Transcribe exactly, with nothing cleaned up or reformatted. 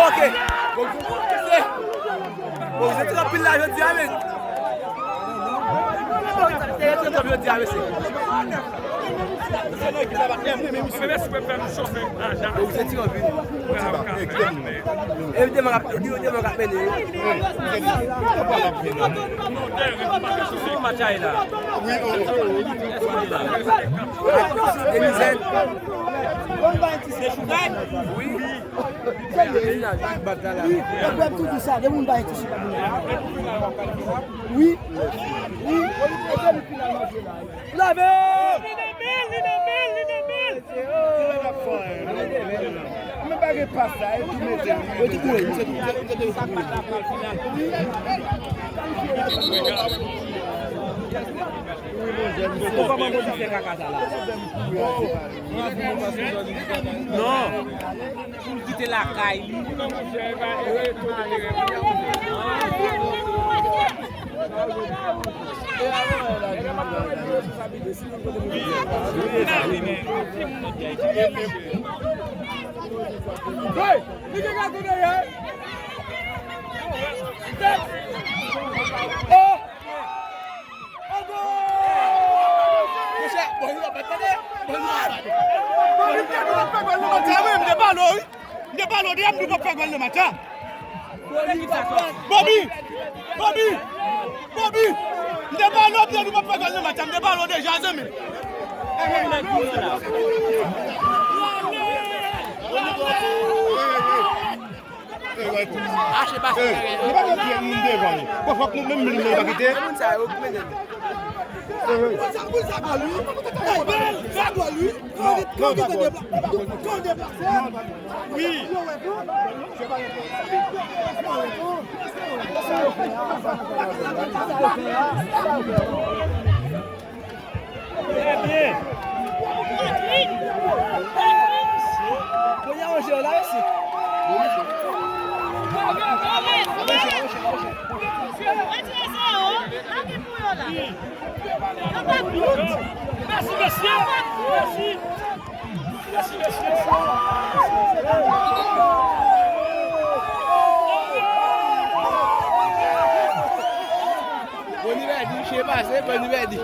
Ok. Bon, se, bon, se tranpil la, jodi a, men. Bon, se tranpil jodi a, mesye. Bon, se tranpil. Evite demen k ap, evite demen k ap mennen yo. Match a ye la. Demizèl. Wi. Wi. Wi. Wi. Lave! Li nan men l, li nan men l, li nan men l. Men pa gen pas la, e tou mete. Kòman Bobby fè kaka sa la? Non. Pou l kite lakay li. Monchè, bon, yo pa tande. Bon, yo pa tande. Bon, yo pa tande. M te pale w, wi. M te pale w deja, m di w p ap fè gòl nan match la. Bobby! Bobby! Bobby! M te pale w deja, m di w p ap fè gòl nan match la. M te pale w deja, zanmi. Ache pase. Eh, nou pa gen pye moun devan nou. Bon, fòk nou menm menm nou pa kite. Moun sa yo ki mennen. Sa gòl wi. Sa gòl wi. Kan gen tan deplase. Kan gen tan deplase. Wi. Trè byen. Premye ranje yo la, mesye. Mèsi, mesye. Mèsi. Boni pèdi, misye pase, Boni pèdi.